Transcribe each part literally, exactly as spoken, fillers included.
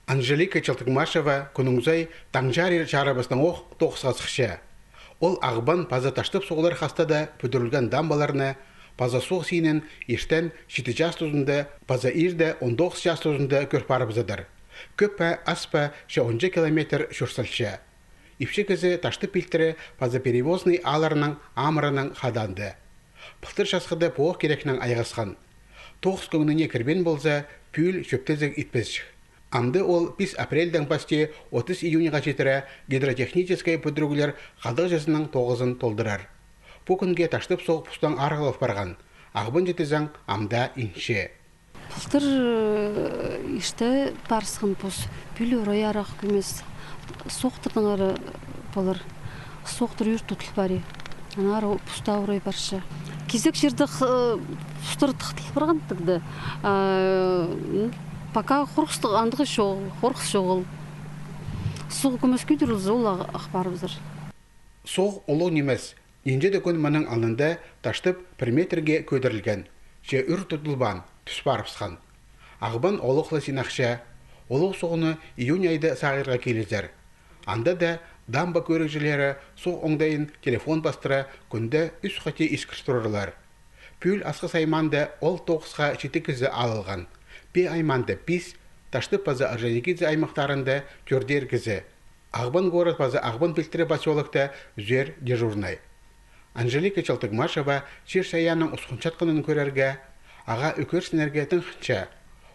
Анжелика Челтыгмашева кӱннің сай таңҷарир чарыбыстаңох тоғысха сыхча. Ол Ағбан паза Таштып суғлар хастада пӱдірілген дамбаларны паза суғ синін иртен читі час тузында паза иирде он тоғыс час тузында кӧр парыбызадыр. Кӧп пе, ас па, че он читі километр чӧр салча. Ипчі кізі Таштып пилтірі паза Перевозный аалларының амырынаң хадаанда. Пылтыр часхыда пу ох кирекнең айғасхан. Тоғыс кӧңніне кірбеен полза, пӱӱл чӧптезіг итпесчік. Амды ол пис апрельдең пасти отыс июньға читіре гидротехническай пӱдіріглер хадағҷызының тоғызын толдырар. Пу кӱнге Таштып суғ пустаң арығлап парған. Ағбан читізең, амды инче. Пылтыр, э, ирте парысхан пос, пӱӱл орай арах кӧмес. Соохтырдаңар полар. Соохтыр ӱр тудыл пари. Аннаңар пуста орай парча. Кизек чирде, э, пустар тыхтыл парған тігде. А, м, пока хорғыстығ андығы чоғыл, хорғыс чоғыл. Суғ кӧмес кӧдірілзе, ол ах, ах парыбызар. Суғ улуғ нимес. Нинҷе-де кӱн мының алнында Таштып пір метрге кӧдірілген, че ӱр тудылбаан, тӱс парыбысхан. Ағбан олох ла синахча, улуғ суғны июнь айда сағирға килізер. Анда даа дамба кӧрігҷілері суғ оңдайын телефон пастыра кӱнде ӱс хати искір турарлар. Пӱӱл Асхыс аймаанда ол тоғысха читі кізі алылған, Пе аймаанда пис, Таштып паза Орджоникидзе аймахтарында тӧртер кізі. Ағбан город паза Ағбан пилтірі посёлокта ӱзер дежурнай. Анжелика Челтыгмашева чир-чайаанның усхунчатханын кӧрерге, ағаа ӱгренерге тың хынча.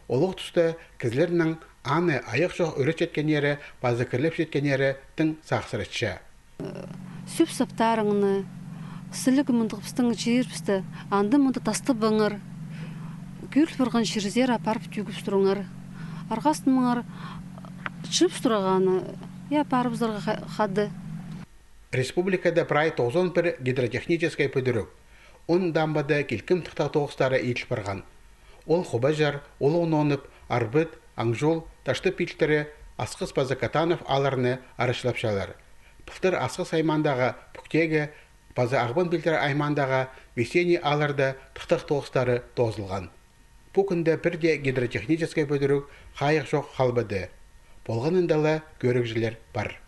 Олох туста кізілернің аны айах чох ӱретчеткеннері паза кірлепчеткеннері тың сағыссыратча. Сӧп-саптарыңны, сіліг мындағ пістің чирібісті, анда-мында тастабаңар. Кӧріл парған чирзер апарып тӧгіп турыңар. Арғазын маңар чыып турғаны, я, парыбызарға ха-, хада. Республикада прай тоғызон пір гидротехническай пӱдіріг, он дамбада килкім тыхтағ тоғыстары иділ парған. Ол Хубаҷар, Улуғ Нонып, Арбыт, Аңҷул, Таштып пилтірі, Асхыс паза Катанов аалларны арачылапчалар. Пылтыр Асхыс аймаандағы Пӱктегі паза Ағбан пилтірі аймаандағы Весенний аалларда тыхтағ тоғыстары тоозылған. Пу кӱнде пір дее гидротехническай пӱдіріг хайығ чох халбады. Полғанында ла кӧрігҷілер пар.